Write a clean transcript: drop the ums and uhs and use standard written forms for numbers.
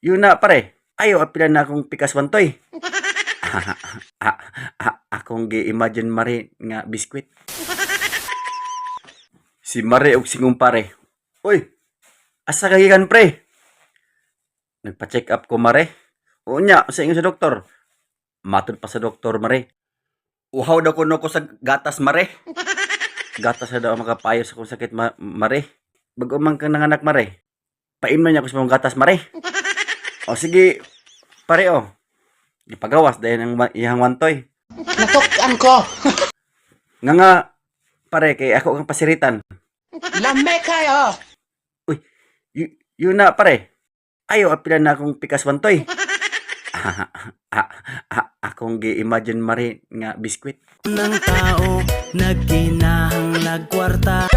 Yun na, pare. Ayo, apila na akong pikas wantoy. Akong gi-imagine, mare, nga biskwit. Si Mare og singong pare. Uy, asa ka gikan, pre? Nagpa-check up ko, mare. Unya, sa ingon sa doktor? Matod pa sa doktor, mare. Uhaw daw kuno ko sa gatas, mare. Gatas na daw ang makapayo sa akong sakit, mare. Bago man kang nanganak, mare. Paimnon niya ako sa mga gatas, mare. O sige, pare o. Gipagawas dahil ang iyang wantoy. Natuk-an ko. Nga nga, pare, kay ako kang pasiritan. Lame kayo. Uy, yun na, pare. Ayo, apila na akong pikas wantoy. Akong gi-imagine, mare, nga biskwit. Ng tao nagkinahanglag kwarta.